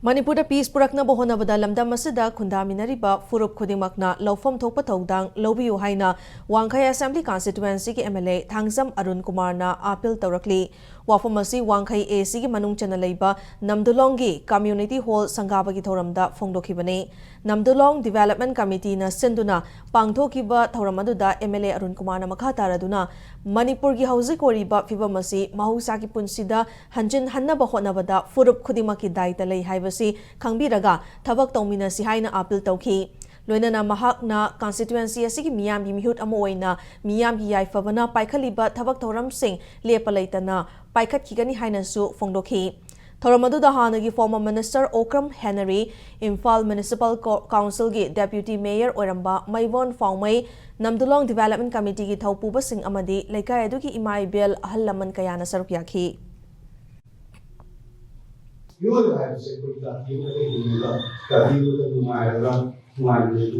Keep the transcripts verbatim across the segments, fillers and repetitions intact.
ꯃꯅꯤꯄꯨꯔꯗ ꯄꯤꯁ ꯄꯨꯔꯛꯅꯕ ꯍꯣꯠꯅꯕꯗ ꯂꯝꯗꯝ ꯑꯁꯤꯗ ꯈꯨꯟꯗꯥꯃꯤꯟꯅꯔꯤꯕ ꯐꯨꯔꯨꯞ ꯈꯨꯗꯤꯡꯃꯛꯅ ꯂꯧꯐꯝ ꯊꯣꯛꯄ ꯊꯧꯗꯥꯡ ꯂꯧꯕꯤꯌꯨ ꯍꯥꯏꯅ ꯋꯥꯡꯈꯩ ꯑꯦꯁꯦꯝꯕ꯭ꯂꯤ ꯀꯟꯁꯇꯤꯇ꯭ꯋꯦꯟꯁꯤꯒꯤ M L A Thangjam Arun ꯀꯨꯃꯥꯔꯅ ꯑꯥꯄꯤꯜ ꯇꯧꯔꯛꯂꯤ꯫ ꯋꯥꯐꯝ ꯑꯁꯤ ꯋꯥꯡꯈꯩ ꯑꯦ ꯁꯤꯒꯤ ꯃꯅꯨꯡ ꯆꯟꯅ ꯂꯩꯕ ꯅꯝꯗꯨꯂꯣꯡꯒꯤ ꯀꯝꯃ꯭ꯌꯨꯅꯤꯇꯤ ꯍꯣꯜ ꯁꯪꯒꯥꯕꯒꯤ ꯊꯧꯔꯝꯗ ꯐꯣꯡꯗꯣꯛꯈꯤꯕꯅꯤ꯫ ꯅꯝꯗꯨꯂꯣꯡ ꯗꯤꯚꯦꯂꯞꯃꯦꯟ ꯀꯃꯤꯇꯤꯅ ꯁꯤꯟꯗꯨꯅ ꯄꯥꯡꯊꯣꯛꯈꯤꯕ ꯊꯧꯔꯝ ꯑꯗꯨꯗ ꯑꯦꯝ ꯑꯦꯜ ꯑꯦ ꯑꯔꯨꯟ ꯀꯨꯃꯥꯔꯅ ꯃꯈꯥ ꯇꯥꯔꯗꯨꯅ ꯃꯅꯤꯄꯨꯔꯒꯤ ꯍꯧꯖꯤꯛ ꯑꯣꯏꯔꯤꯕ ꯐꯤꯕꯝ ꯑꯁꯤ ꯃꯍꯧꯁꯥꯒꯤ ꯄꯨꯟꯁꯤꯗ ꯍꯟꯖꯤꯟꯍꯟꯅꯕ ꯍꯣꯠꯅꯕꯗ ꯐꯨꯔꯨꯞ ꯈꯨꯗꯤꯡꯃꯛꯀꯤ ꯗꯥꯏꯇ ꯂꯩ ꯍꯥꯏꯕꯁꯤ ꯈꯪꯕꯤꯔꯒ ꯊꯕꯛ ꯇꯧꯃꯤꯟꯅꯁꯤ ꯍꯥꯏꯅ ꯑꯥꯄꯤꯜ ꯇꯧꯈꯤ꯫ ꯂꯣꯏꯅꯅ ꯃꯍꯥꯛꯅ ꯀꯟꯁꯇꯤꯇ꯭ꯋꯦꯟꯁꯤ ꯑꯁꯤꯒꯤ ꯃꯤꯌꯥꯝꯒꯤ ꯃꯤꯍꯨꯠ ꯑꯃ ꯑꯣꯏꯅ ꯃꯤꯌꯥꯝꯒꯤ ꯌꯥꯏꯐꯕꯅ ꯄꯥꯏꯈꯠꯂꯤꯕ ꯊꯕꯛ ꯊꯧꯔꯝꯁꯤꯡ ꯂꯦꯞꯄ ꯂꯩꯇꯅ ꯄꯥꯏꯈꯠꯈꯤꯒꯅꯤ ꯍꯥꯏꯅꯁꯨ ꯐꯣꯡꯗꯣꯛꯈꯤ꯫ ꯊꯧꯔꯝ ꯑꯗꯨꯗ ꯍꯥꯟꯅꯒꯤ former minister Okram Henry, Imphal Municipal Co-, Councilꯒꯤ deputy mayor ꯑꯣꯏꯔꯝꯕ ꯃꯩꯕꯣꯟ ꯐꯥꯎꯃꯩ, ꯅꯝꯗꯨꯂꯣꯡ ꯗꯤꯚꯦꯂꯞꯃꯦꯟ ꯀꯃꯤꯇꯤꯒꯤ ꯊꯧꯄꯨꯕꯁꯤꯡ ꯑꯃꯗꯤ ꯂꯩꯀꯥꯏ ꯑꯗꯨꯒꯤ ꯏꯃꯥ ꯏꯕꯦꯜ ꯑꯍꯜ ꯂꯃꯟ ꯀꯌꯥꯅ ꯁꯔꯨꯛ ꯌꯥꯈꯤ꯫ ꯃꯤꯑꯣꯏꯕ ꯍꯥꯏꯕꯁꯦ ꯑꯩꯈꯣꯏ ꯖꯥꯇꯤ ꯑꯃꯠꯇ ꯍꯤꯡꯉꯒ, ꯖꯥꯇꯤ ꯑꯃꯠꯇ ꯅꯨꯡꯉꯥꯏꯔꯒ, ꯅꯨꯡꯉꯥꯏꯅ ꯂꯩꯕ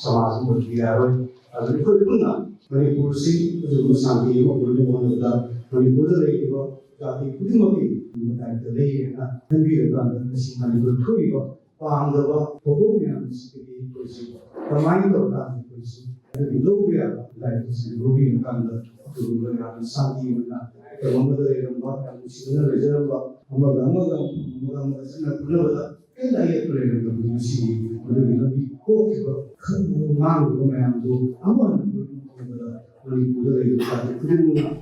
ꯁꯃꯥꯖ ꯑꯃ ꯑꯣꯏꯕ ꯌꯥꯔꯣꯏ꯫ ꯑꯗꯨꯅ ꯑꯩꯈꯣꯏ ꯄꯨꯟꯅ ꯃꯅꯤꯄꯨꯔꯁꯤ ꯑꯗꯨꯒꯨꯝꯕ ꯁꯥꯟꯇꯤ ꯑꯃ ꯑꯣꯏꯅꯕ ꯍꯣꯠꯅꯕꯗ ꯃꯅꯤꯄꯨꯔꯗ ꯂꯩꯔꯤꯕ ꯖꯥꯇꯤ ꯈꯨꯗꯤꯡꯃꯛꯀꯤ ꯃꯇꯥꯏꯗ ꯂꯩꯌꯦꯅ ꯈꯟꯕꯤꯔꯀꯥꯟꯗ ꯉꯁꯤ ꯃꯅꯤꯄꯨꯔꯗ ꯊꯣꯛꯏꯕ ꯄꯥꯝꯗꯕ ꯊꯧꯗꯣꯛ ꯃꯌꯥꯝꯁꯤꯗꯒꯤ ꯑꯩꯈꯣꯏꯁꯤ ꯀꯃꯥꯏꯅ ꯇꯧꯔꯀꯥꯟꯗ ꯑꯩꯈꯣꯏꯁꯤ ꯑꯗꯨꯒꯤ ꯂꯧꯕ ꯌꯥꯕ ꯂꯥꯏꯔꯤꯛꯁꯤꯡ ꯂꯧꯕꯤꯔꯀꯥꯟꯗ ꯑꯗꯨꯒꯨꯝꯕ ꯌꯥꯝꯅ ꯁꯥꯟꯇꯤ ꯑꯣꯏꯅ ꯃꯐꯝ ꯑꯃꯗ ꯂꯩꯔꯝꯕ, ꯌꯥꯝ ꯅꯨꯡꯁꯤꯅꯅ ꯂꯩꯖꯔꯝꯕ, ꯑꯃꯒ ꯑꯃꯒ, ꯑꯃꯒ ꯑꯃꯒ ꯆꯠꯅ ꯈꯣꯠꯅꯕꯗ ꯀꯔꯤꯝꯇ ꯑꯌꯦꯠꯄ ꯂꯩꯔꯝꯗꯕ ꯉꯁꯤꯗꯤ ꯃꯗꯨꯒꯤ ꯂꯝꯕꯤ ꯀꯣꯛꯈꯤꯕ, ꯈꯟꯕ ꯉꯥꯡꯂꯤꯕ ꯃꯌꯥꯝꯗꯨ ꯑꯃ ꯑꯣꯏꯅ ꯂꯣꯏꯅꯃꯛ ꯐꯪꯕꯗ ꯃꯅꯤꯄꯨꯔꯗ ꯂꯩꯔꯤꯕ ꯖꯥꯇꯤ ꯈꯨꯗꯤꯡꯃꯛꯅ